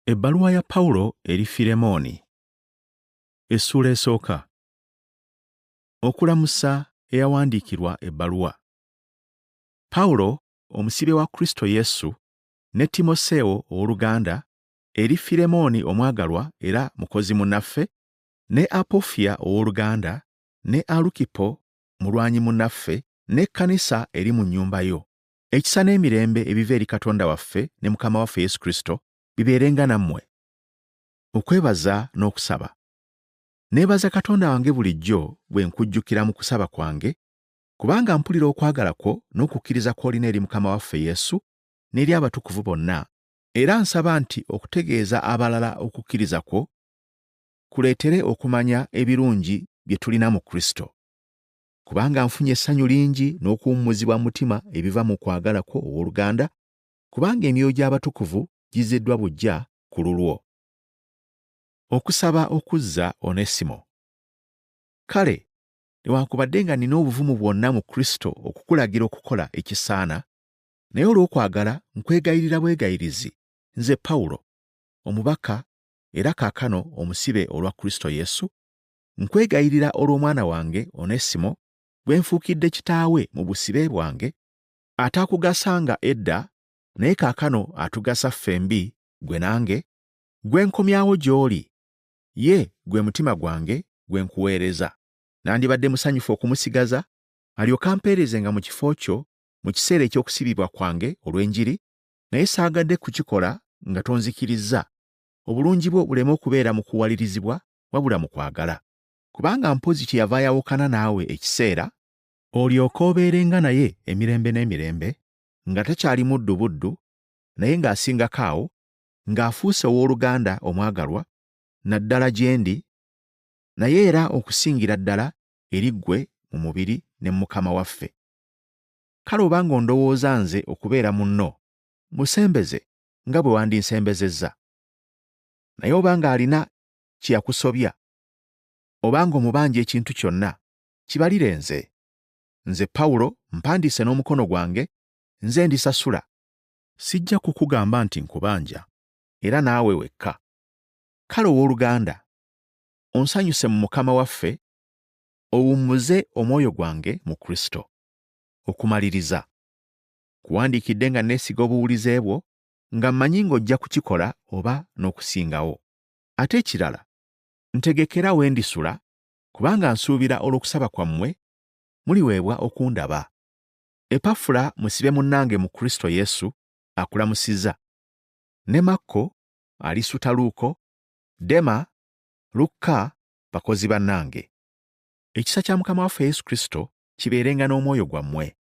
Ebbaluwa ya Pawulo eri Firemooni. Essuula esooka. Okulamusa eyawandiikirwa ebbaluwa. Pawulo, omusibe wa Kristo Yesu, ne Timoseewo owooluganda, eri Firemooni omwagalwa era mukozi munnaffe, ne Apofiya owooluganda, ne Alukipo mulwanyi munnaffe, n'ekkanisa eri mu nnyumba yo. Ekisa n'emirembe ebiva eri Katonda waffe ne Mukama waffe Yesu Kristo bibeerenga nammwe. Okwebaza n'okusaba. Neebaza Katonda wange bulijjo bwe nkujjukira mu kusaba kwange, kubanga mpulira okwagala kwo n'okukkiriza kw'olina eri Mukama waffe Yesu n'eri abatukuvu bonna, era nsaba nti okutegeeza abalala okukkiriza kwo kuleetere okumanya ebirungi bye tulina mu Kristo. Kubanga nfunye essanyu lingi n'okuwummuzibwa mu mutima ebiva mu kwagala kwo owooluganda, kubanga emyoyo gy'abatukuvu gizziddwa buggya ku lulwo. Okusaba okuzza Onesimo. Kale newaakubadde nga nnina obuvumu bwonna mu Kristo okukulagira okukola ekisaana, naye olw'okwagala nkwegayirira bwegayirizi, nze Pawulo, omubaka era kaakano omusibe olwa Kristo Yesu, nkwegayirira olw'omwana wange Onesimo gwe nfuukidde kitaawe mu busibe bwange, ataakugasanga edda naye kaakano atugasa ffembi ggwe nange, gwe nkomyawo gy'oli, ye gwe mutima gwange gwe nkuweereza. Nandibadde musanyufu okumusigaza, alyoke ampeerezenga mu kifo kyo mu kiseera eky'okusibibwa kwange olw'enjiri, naye saagadde kukikola nga tonzikirizza, obulungi bwo buleme okubeera mu kuwalirizibwa wabula mu kwagala. Kubanga mpozzi kyeyava ayawukana naawe ekiseera, olyoke obeerenga naye emirembe n'emirembe, nga takyali muddu buddu, naye ng'asingako awo, ng'afuuse owooluganda omwagalwa, naddala gye ndi, naye era okusingira ddala eri ggwe mu mubiri ne mu Mukama waffe. Kale obanga ondowooza nze okubeera munno, musembeze nga bwe wandinsembezezza. Naye obanga alina kye yakusobya, obanga omubanja ekintu kyonna, kibalire nze. Nze Pawulo mpandiise n'omukono gwange, nze ndisasula. Sijja kukugamba nti nkubanja, era naawe wekka. Kale owooluganda, onsanyuse mu Mukama waffe, owummuze omwoyo gwange mu Kristo. Okumaliriza. Nkuwandiikidde nga neesiga obuwulize bwo, nga mmanyi ng'ojja kukikola oba n'okusingawo. Ate ekirala, ntegekera we ndisula, kubanga nsuubira olw'okusaba kwammwe muliweebwa okundaba. Epafula musibe munnange mu Kristo Yesu akulamusizza, ne Makko, Alisutaluuko, Dema, Lukka, bakozi bannange. Ekisa kya Mukama waffe Yesu Kristo kibeerenga n'omwoyo gwammwe.